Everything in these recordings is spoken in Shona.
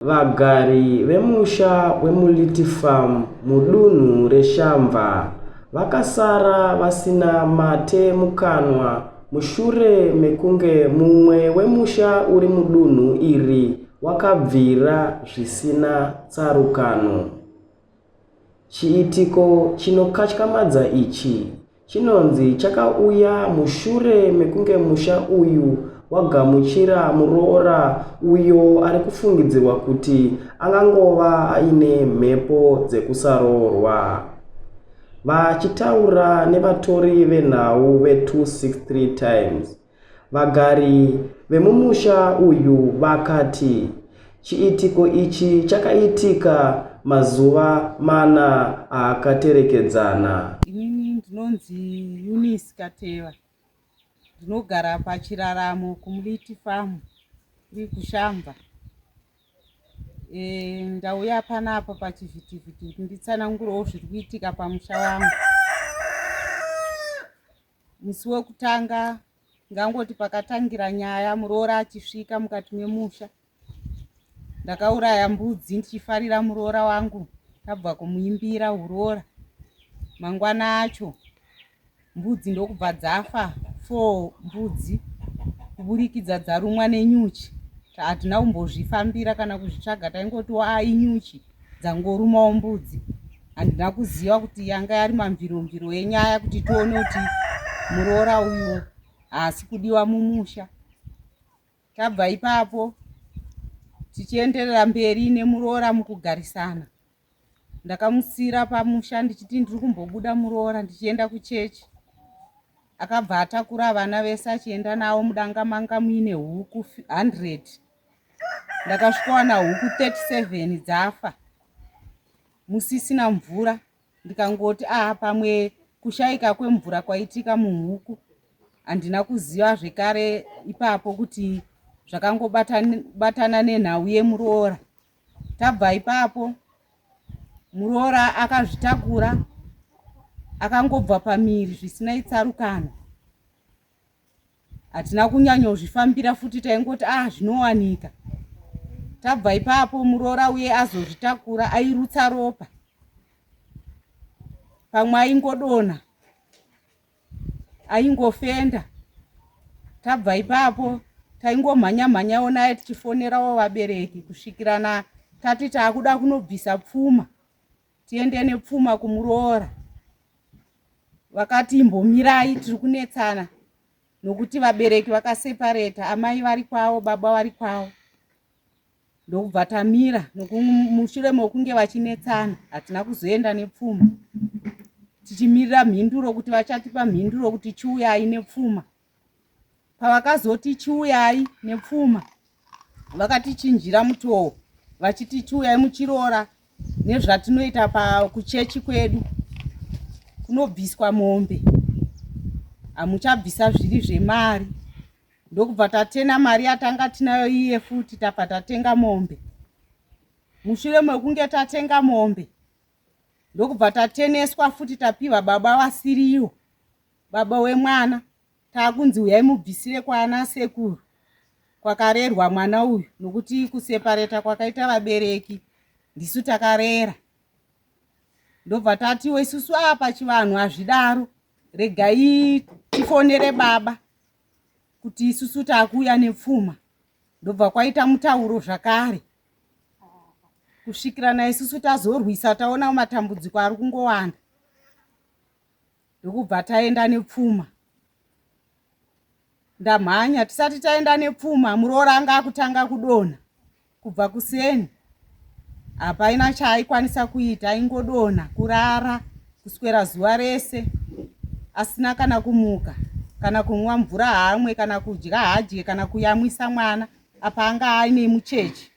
Vagari vemusha weMuliti Farm mudunhu reShamva vakasara vasina mate mukanwa mushure mekunge mumwe wemusha uri mudunhu iri wakabvira zvisina tsarukano. Chiitiko chinokatyamadza ichi chinonzi chakauya mushure mekunge musha uyu wagamuchira muroora uyo ari kufungidzirwa kuti angangova aine mhepo dzekusaroorwa. Vachitaura nevatori venhau ve263 Times, Vagari vemumusha uyu vakati chiitiko ichi chakaitika mazuva mana akaterekedzana. Inini ndinonzi Eunice Kateva, ndinogara paChiraramo kuMuliti Farm kuri kuShamva. E, ndauya panapa pachivhitivhiti kuti nditsanangurewo zviri kuitika pamusha wangu. Musi wekutanga ngangoti pakatangira nyaya muroora achisvika mukati memusha ndakauraya mbudzi ndichifarira muroora wangu tabva kumuimbira huroora mangwana acho mbudzi ndokubva dzafa four mbudzi kuburikidza dzarumwa nenyuchi hatina kumbozvifambira kana kuzvitsvaga taingoti waa inyuchi dzangorumawo mbudzi handina kuziva kuti yanga yari mamviromviro yenyaya kuti tione kuti muroora uyu haasi kudiwa mumusha tabva ipapo tichienderera mberi nemuroora mukugarisana ndakamusira pamusha ndichiti ndiri kumbobuda muroora ndichienda kuchechi akabva atakura vana vese achienda navo mudanga manga muine huku 100 ndakasvikowana huku 37 dzafa musisina mvura ndikangoti aha pamwe kushaika kwemvura kwaitika muhuku handina kuziva zvekare ipapo kuti zvakangobatana nenhau yemuroora tabva ipapo muroora akazvitakura akangobva pamiri zvisina itsarukano hatina kunyanyozvifambira futi taingoti ah zvinowanika tabva ipapo muroora uye azozvitakura airutsa ropa pamwe aingodonha aingofenda tabva ipapo taingomhanya mhanyawo naye tichifonerawo vabereki kusvikirana tati taakuda kunobvisa pfuma tiende nepfuma kumuroora vakati imbomirai tiri kunetsana nokuti vabereki vakasepareta amai vari kwavo baba vari kwavo ndokubva tamira mushure mokunge vachinetsana hatina kuzoenda nepfuma tichimirira mhinduro kuti vachatipa mhinduro kuti chiuyai nepfuma Pavakazoti chiuyai nepfuma vakatichinjira mutoo vachiti chiuyai muchiroora nezvatinoita pakuchechi kwedu kunobviswa mombe hamuchabvisa zviri zvemari ndokubva tatena mari yatanga tinayo iye futi tabva tatenga mombe mushure mekunge tatenga mombe ndokubva tateneswa futi tapiwa baba vasiriwo baba wemwana Takunzi huyai mubvisire kwaana sekuru kwakarerwa mwana uyu nokuti kusepareta kwakaita vabereki ndisu takarera. Ndobva tatiwo isusu apa chivanhu hazvidaro regai tifonere baba kuti isusu takuuya nepfuma. Ndobva kwaita mutauro zvakare kusvikirana isusu tazorwisa taona matambudziko ari kungowanda. Ndokubva taenda nepfuma. Ndamhanya tisati taenda nepfuma muroora anga akutanga kudonha kubva kuseni. Hapaina chaaikwanisa kuita aingodonha kurara kuswera zuva rese asina kana kumuka kana kunwa mvura haamwe kana kudya haadye kana kuyamwisa mwana apa anga aine mucheche.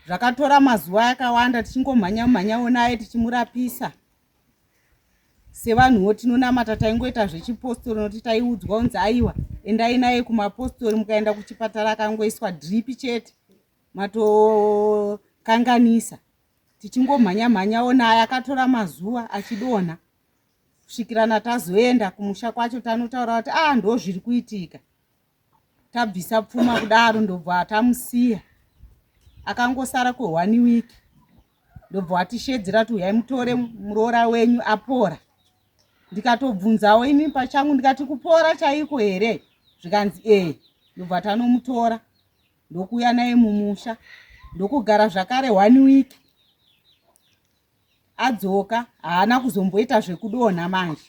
Zvakatora mazuva akawanda tichingomhanya mhanyawo naye tichimurapisa. Sevanhuwo tinonamata taingoita zvechipostori nokuti taiudzwa kunzi aiwa endai naye kumapostori mukaenda kuchipatara akangoiswa drip chete matokanganisa. Tichingomhanya mhanyawo naye akatora mazuva achidonha kusvikirana tazoenda kumusha kwacho tanotaura kuti ah ndozviri kuitika. Tabvisa pfuma kudaro ndobva tamusiya akangosara kweone week, ndobva watishedzera kuti uyai mutore muroora wenyu apora. Ndikatobvunzawo ini pachangu ndikati kupora chaiko here? Zvikanzi ee. Ndobva tanomutora ndokuuya naye mumusha ndokugara zvakare one week. Adzoka haana kuzomboita zvekudonha manje,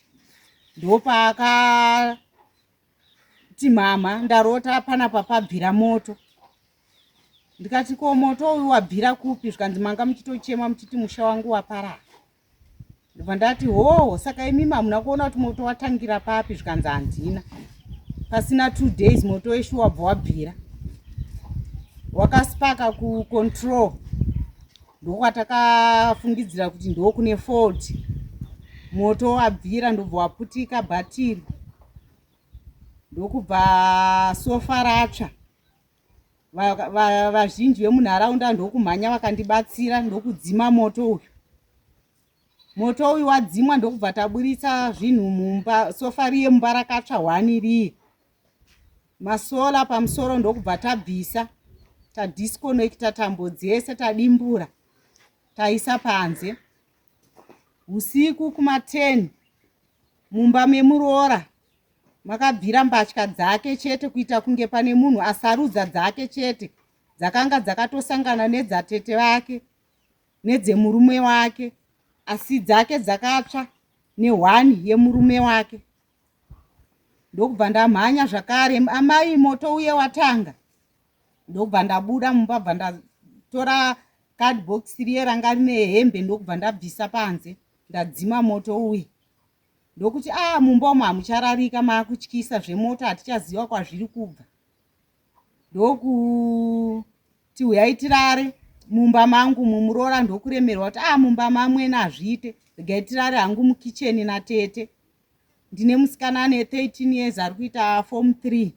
ndopaakati mama ndarota panapa pabvira moto. Ndikati ko moto uyu wabvira kupi? Zvikanzi manga muchitochema muchiti musha wangu waparara. Ndobva ndati hoo, saka imimi hamuna kuona kuti moto watangira papi? Zvikanzi handina. Pasina 2 days moto weshu wabva wabvira, wakaspaka kucontrol, ndokwatakafungidzira kuti ndokune fault. Moto wabvira ndobva waputika bhatiri, ndokubva sofa ratsva. Vazhinji vemunharaunda ndokumhanya vakandibatsira ndokudzima moto uyu. Moto uyu wadzimwa ndokubva taburitsa zvinhu mumba, sofa riye mumba rakatsva hwani riye, masola pamusoro ndokubva tabvisa, tadisconnecta tambo dzese, tadimbura taisa panze. Usiku kuma10 mumba memuroora makabvira mbatya dzake chete, kuita kunge pane munhu asarudza dzake chete, dzakanga dzakatosangana nedzatete vake nedzemurume wake, asi dzake dzakatsva nehwani yemurume wake. Ndokubva ndamhanya zvakare, amai moto uye watanga. Ndokubva ndabuda mumba, bva ndatora cardbox riye ranga rine hembe, ndokubva ndabvisa panze ndadzima moto uye. Ndokuti a ah, mumba umu hamuchararika, maakutyisa zvemoto, hatichaziva kwazviri kubva. Ndokuti huyai tirare mumba mangu mumuroora, ndokuremerwa kuti a ah, mumba mamwena hazviite, regai tirare hangu mukicheni natete. Ndine musikana ane 13 years ari kuita form 3.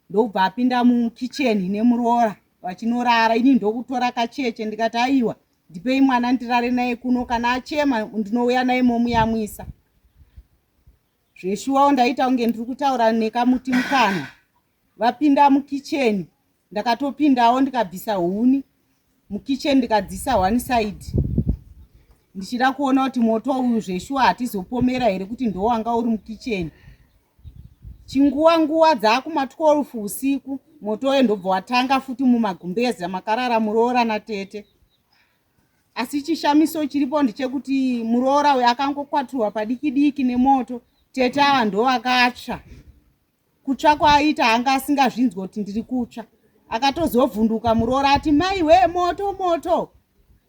Ndokubva apinda mukicheni nemuroora vachinorara, ini ndokutora kacheche ndikati aiwa, ndipei mwana ndirare naye kuno, kana achema ndinouya naye momuyamwisa. Zveshuwawo ndaita kunge ndiri kutaura nekamuti mukanwa. Vapinda mukicheni ndakatopindawo ndikabvisa huni mukicheni ndikadzisa one side ndichida kuona kuti moto uyu zveshuwa hatizopomera here kuti ndowanga uri mukicheni. Chinguva nguva dzaakuma 12 usiku moto uye ndobva watanga futi mumagumbeza makarara muroora natete. Asi chishamiso chiripo ndechekuti muroora uyu akangokwaturwa padiki diki nemoto, tete ava ndovakatsva. Kutsva kwaaita anga asingazvinzwa kuti ndiri kutsva. Akatozovhunduka muroora ati mai we moto moto,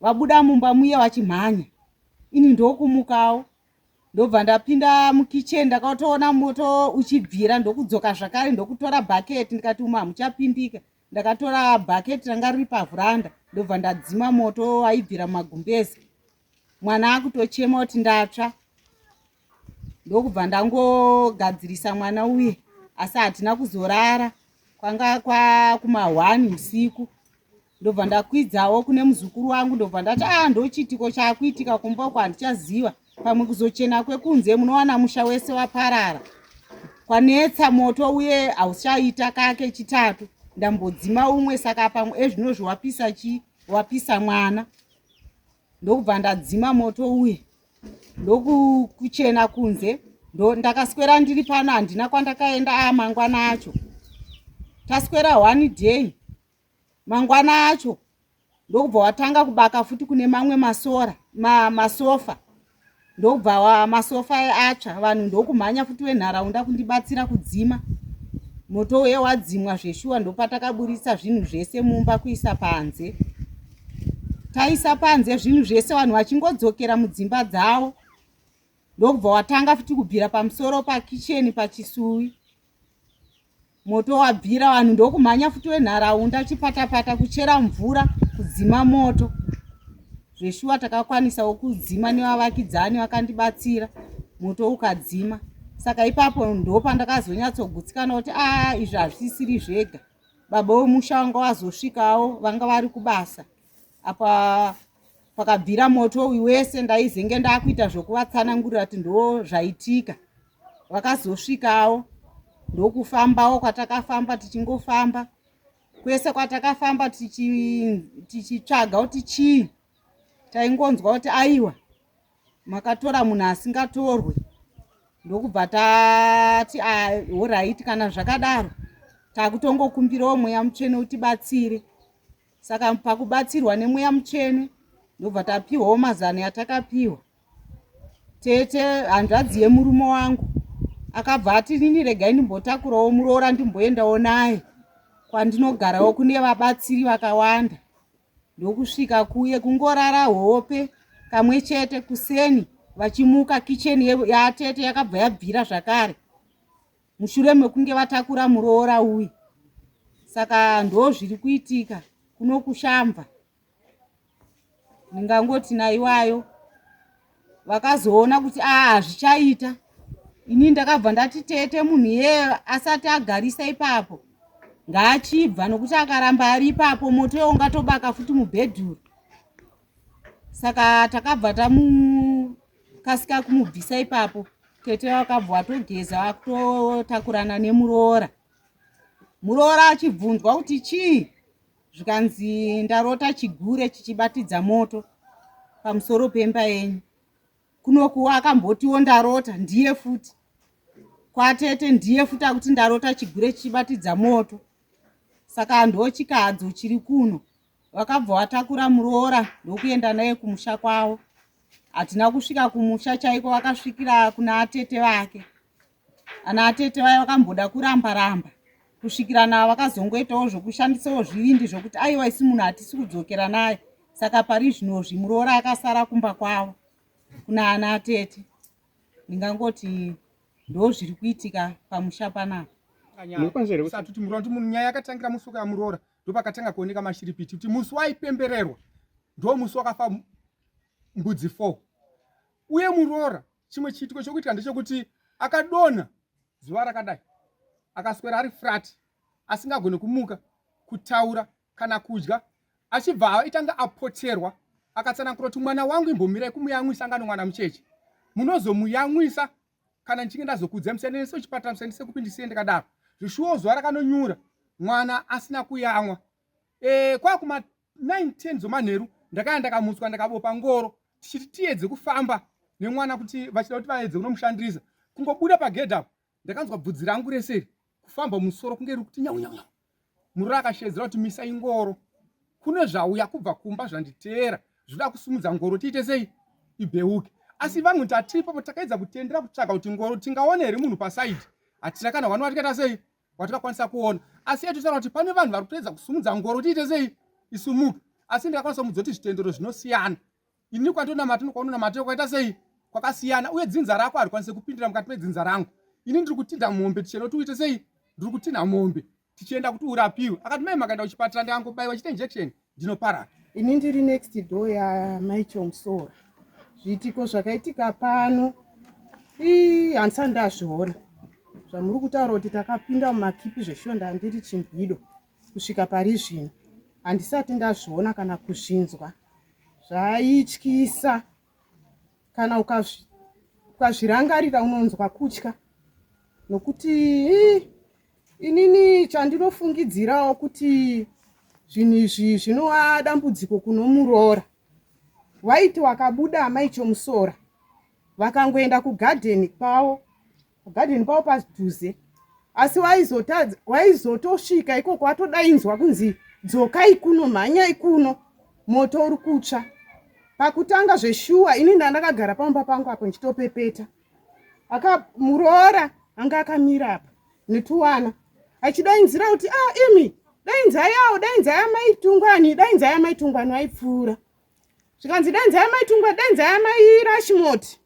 vabuda mumba muye vachimhanya. Ini ndokumukawo ndobva ndapinda mukicheni, ndakatoona moto uchibvira, ndokudzoka zvakare ndokutora bhaketi, ndikati umu hamuchapindika. Ndakatora bhaketi ranga riri pavhuranda ndobva ndadzima moto waibvira mumagumbeze. Mwana akutochema kuti ndatsva, ndokubva ndangogadzirisa mwana uye, asi hatina kuzorara, kwanga kwakuma 1 usiku. Ndobva ndakwidzawo kune muzukuru wangu, ndobva ndati ah, ndochiitiko chaakuitika kumba uko handichaziva, pamwe kuzochena kwekunze munowana musha wese waparara, kwanetsa moto uye hauchaita kake chitatu, ndambodzima umwe, saka pamwe ezvinozvi wapisa chi wapisa mwana. Ndokubva ndadzima moto uye ndokuchena kunze, ndakaswera ndiri pano, handina kwandakaenda. A mangwana acho taswera one day, mangwana acho ndokubva watanga kubaka futi kune mamwe masora masofa, ndokubva masofa atsva, vanhu ndokumhanya futi venharaunda kundibatsira kudzima moto uye. Wadzimwa zveshuwa, ndopatakaburitsa zvinhu zvese mumba kuisa panze. Taisa panze zvinhu zvese, vanhu vachingodzokera mudzimba dzavo, ndokubva watanga futi kubvira pamusoro pakicheni pachisuwi. Moto wabvira, vanhu ndokumhanya futi wenharaunda chipatapata kuchera mvura kudzima moto. Zveshuwa takakwanisawo kudzima nevavakidzani vakandibatsira, moto ukadzima. Saka ipapo ndopandakazonyatsogutsikana kuti a izvi hazvisisiri zvega. Baba wemusha vanga vazosvikawo, vanga vari kubasa apa pakabvira moto uyu wese, ndaizenge ndakuita zvokuvatsanangurira kuti ndo zvaitika. Vakazosvikawo Ndokufambawo kwatakafamba tichingofamba kwese kwatakafamba tichitsvaga kuti chii, taingonzwa kuti aiwa makatora munhu asingatorwe. Ndokubva tati horaiti, kana zvakadaro takutongokumbirawo mweya mutsvene utibatsire. Saka pakubatsirwa nemweya mutsvene ndobva tapiwawo mazano yatakapiwa. Tete hanzvadzi yemurume wangu akabva ati nini regai ndimbotakurawo muroora ndimboendawo naye kwandinogarawo kune vabatsiri vakawanda. Ndokusvika kuye kungorara hope kamwe chete, kuseni vachimuka kicheni yatete yakabva yabvira zvakare mushure mekunge vatakura muroora uyu. Saka ndo zviri kuitika kuno kuShamva. Ndingangoti naiwayo vakazoona kuti aa hazvichaita. Ini ndakabva ndati tete munhu iyeye asati agarisa ipapo ngaachibva, nokuti akaramba ari ipapo moto iwo ungatobaka futi mubhedhuru. Saka takabva tamukasika kumubvisa ipapo. Tete vakabva vatogeza vakutotakurana nemuroora. Muroora achibvunzwa kuti chii, zvikanzi ndarota chigure chichibatidza moto pamusoro pemba yenyu. Kunokuwa akambotiwo ndarota ndiye futi kwatete ndiye futi akuti ndarota chigure chichibatidza moto. Saka ndochikadzo chiri kuno. Vakabva vatakura muroora ndokuenda naye kumusha kwavo. Hatina kusvika kumusha chaiko, vakasvikira kuna atete vake. Ana atete vaya vakamboda kuramba ramba kusvikira navo vakazongoitawo zvokushandisawo zvivindi zvokuti aiwa isi munhu hatisi kudzokera naye. Saka pari zvinozvi muroora akasara kumba kwavo kuna ana atete. Ndingangoti ndo zviri kuitika pamusha panapa. Usati muroora kuti munhu nyaya yakatangira musi wakamuroora ndopakatanga kuoneka mashiripiti kuti musi waipembererwa ndo musi wakafa mbudzi 4. Uye muroora chimwe chiitiko chokuitika ndechekuti akadonha zuva rakadai, akaswera ari frat asingagone kumuka, kutaura kana kudya, achibva aitanga apoterwa. Akatsanangura kuti mwana wangu imbomirai kumuyamwisa, anga nomwana mucheche, munozomuyamwisa kana ndichinge ndazokudzai, musaendese kuchipatara, musaendese kupi, ndisiye ndakadaro. Zvishuwo zuva rakanonyura mwana asina kuyamwa. Kwakuma 9:10 dzomanheru ndakaya ndakamutswa, ndakabopa ngoro tichiti tiedze kufamba nemwana kuti vachida kuti vaedze kunomushandirisa. Kungobuda pagedhi apo ndakanzwa bvudzi rangu rese kufamba musoro kunge riri kuti nyau nyau nyau. Murora akashedzera kuti misai ngoro, kune zvauya kubva kumba zvanditeera zvoda kusumudza ngoro tiite sei ibheuke. Asi vanhu tatiri ipapo takaedza kutendera kutsvaga kuti ngoro tingaone here munhu pasaidi, hatina kana wani watikaita sei watikakwanisa kuona. Asi yatotaura kuti pane vanhu vari kutoedza kusumudza ngoro tiite sei isumuke. Asi ndakakwanisa kumudza kuti zvitendero zvinosiyana, ini kwandonamata nokwaunonamata kwaita sei kwakasiyana, uye dzinza rako harikwanise kupindira mukati medzinza rangu. Ini ndiri kutinda mombe tichienda kuti uite sei, ndiri kutinha mombe tichienda kuti urapiwe. Akati mai makaenda kuchipatara ndikangobaiwa chite injection ndinoparara. Ini ndiri next door yamai Chomusora. Zviitiko zvakaitika pano ii handisati ndazviona. Zvamuri kutaura kuti takapinda mumakipi zveshonda ndiri chimbwido kusvika pari zvino handisati ndazviona kana kuzvinzwa. Zvaityisa, kana ukazvirangarira unonzwa kutya, nokuti inini chandinofungidzirawo kuti zvinhu izvi zvinova dambudziko kunomuroora. Waiti wakabuda amai Chomusora vakangoenda kugadheni kwavo, kugadheni kwavo padhuze, asi waizotosvika ikoko watodainzwa kunzi dzokai kuno, mhanyai kuno, moto uri kutsva. Pakutanga zveshuwa ini ndandakagara pamba pangu apo ndichitopepeta, akamuroora anga akamira apa netuwana achidainzira kuti ah, imi dainzai awo, dainzai amai Tungwani, dainzai amai Tungwani vaipfuura. Zvikanzi dainzai amai Tungwani, dainzai amai Rashimoti.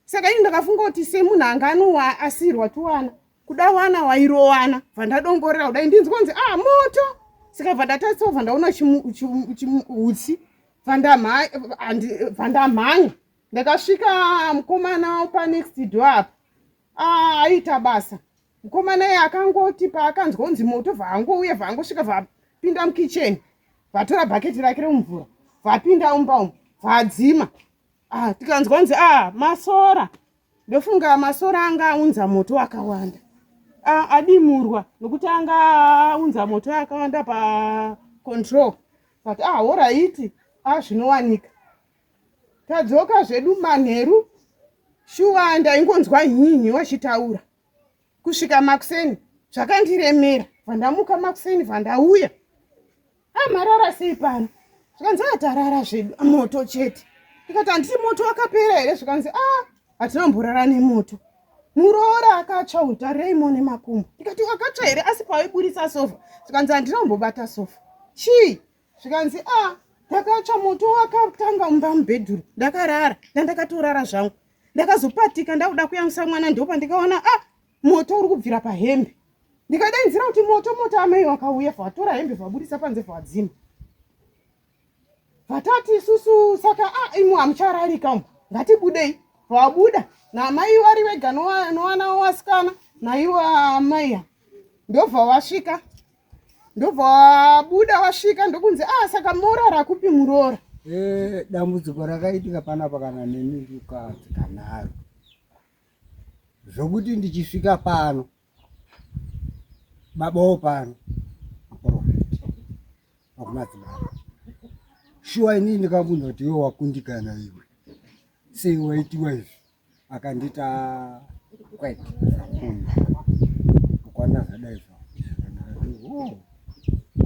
Saka ini ndakafunga kuti semunhu anga anowa asirwa tuwana kuda wana wairowana, bva ndadongorera kudai ndinzwa kunzi ah moto. Saka bva ndatarisa bva ndaona hutsi, bva ndamhanya. Ndakasvika mukomana pa next door apa, ah, aita basa mukomana iye akangoti paakanzwa kunzi moto bvaangouya bvaangosvika bvapinda mukicheni bvatora bhaketi rake remumvura bvapinda mumba umu bvadzima. Ah, tikanzwa kunzi ah, masora, ndofunga masora anga aunza moto wakawanda. adimurwa nokuti anga aunza moto yakawanda pacontrol but ah horaiti ah zvinowanika tadzoka zvedu manheru shuwa ndaingonzwa nhinhi wachitaura kusvika makuseni zvakandiremera bvandamuka makuseni bvandauya amarara ah, sei pano zvikanzi atarara ah, zvedu moto chete ndikati handiti moto wakapera here zvikanzi a ah, hatina mborara nemoto muroora akatsva utarei mone makumbo ndikati wakatsva here asi pawaiburitsa sofa zvikanzi handina kumbobata sofa chii zvikanzi a ndakatsva moto wakatanga mumba mubhedhuru ndakarara ndandakatorara zvangu ndakazopatika ndakuda kuyamwisa mwana ndopandikaona a moto uri kubvira pahembe ndikadaidzira kuti moto moto amai wakauya vatora hembe vaburitsa panze vadzima vatati isusu saka a imwe hamuchararika umu ngatibudei vabuda namai vari vega nowana wasikana naiwo amai ndobva wasvika ndobva wabuda wasvika ndokunzi a ah, saka morara kupi muroora eh, dambudziko rakaitika panapa kana neni ndikadzikanaro zvokuti ndichisvika pano babawo pano muprofiti wakumadzibaba shuwa inini ndikabvunza kuti iwe wakundikana iwe sei waitiwa izvi akandita kwete zvakunda ukwana zvadai zva ndikati oh,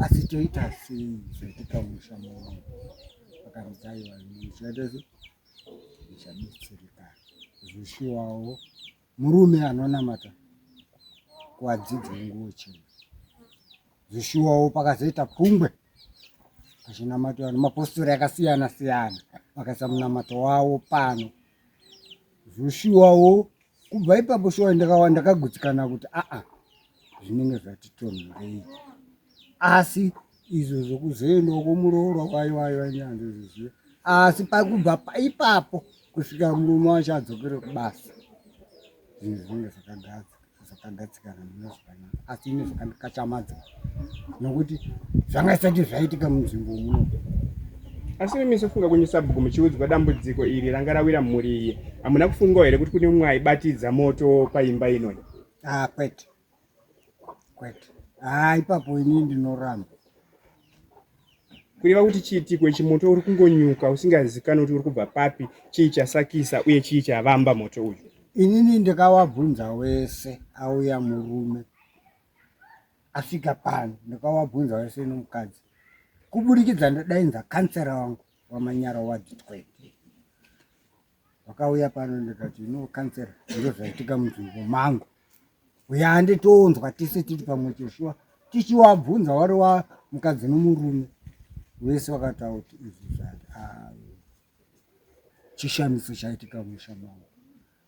asi toita sei zvaitika musha muno akanditi aiwa ndichaita sei ndichabetsereka zvoshuwawo murume anonamata kuadzidzi venguwo chena zvoshuwawo pakazoita pungwe pachinamatwa nemapostori akasiyana siyana vakaisa munamato wavo pano zvoshuwawo kubva ipapo shuwa ndakawa ndakagutsikana kuti aa zvinenge zvatitonhorei asi izvo zvokuzoendawo kumuroorwa kwayo ayo ainyanzozviziva asi pakubva ipapo kusvika murume wacho adzokere kubasa zvinhu zvinenge zvakagadzikana mune zvakanaka asi ine zvakandikachamadza nokuti zvanga zvisati zvaitika munzvimbo muno asi imi sofunga kwenyu sabhuku muchiudzwa dambudziko iri ranga rawira mhuri iyi hamuna kufungawo here kuti kune mumwe aibatidza moto paimba inoyi ah kwete kwete haa ipapo ini ndinoramba kureva kuti chiitiko ichi moto uri kungonyuka usingazikanwi kuti uri kubva papi chii chasakisa uye chii chavamba moto uyu inini ndikawabvunza wese auya murume asvika pano ndikawabvunza wese nomukadzi kuburikidza ndodainza kansera wangu wamanyara ward 20 vakauya pano ndikati no kansera ndozvaitika munzvimbo mangu uya anditoonzwa tese tiri pamwe cheshuwa tichiwabvunza wari wa mukadzi nomurume vese vakataura kuti izvi zvati ah, chishamiso chaitika musha mangu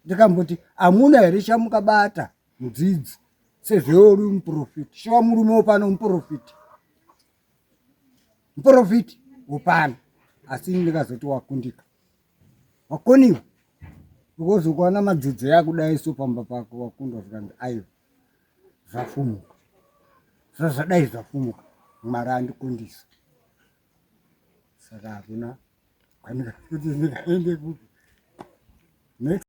ndikamboti amuna here chamukabata mudzidzi sezvo uri muprofiti shuwa murume wopano muprofiti muprofiti wopano asi ndikazoti wakundika wakoniwa because ukaona madzidzo yakudai so pamba pako wakundwa zvikanzi aiwa zvafumuka zvazvadai zvafumuka mwari andikundisa saka hakuna kwandikakuti ndikaende kupi next.